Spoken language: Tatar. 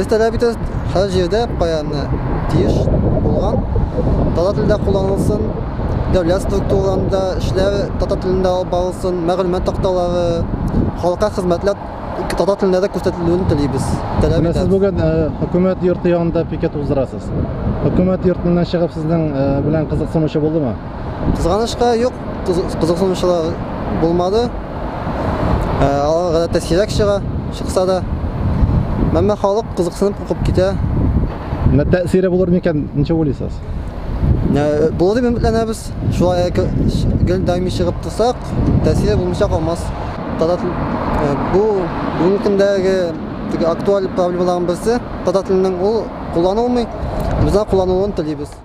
Без таләп итәбез, һәр җирдә кая менә тиеш булган татар телендә кулланылсын, дәүләт структураларында эшләр татар телендә алып барылсын, мәгълүмат такталары, халыкка хезмәтләр татар телендә дә күрсәтелүен телибез, таләп Менә сез итәбез. бүген хөкүмәт йорты янында пикет уздырасыз. Хөкүмәт йортыннан чыгып сезнең белән кызыксынучы булдымы? Кызганычка, юк, кызыксынучылар булмады. Алар гадәттә сирәк чыга, чыкса да. Әмма халык кызыксынып укып китә. Менә тәэсире булыр микән, ничек уйлыйсыз? Булыр дип өметләнәбез. Шулай гел даими чыгып торсак, тәэсире булмыйча калмас. Татар бу бүгенге көндәге теге актуаль проблемаларның берсе, татар теленең ул кулланылмый. Без аны кулланылуын телибез.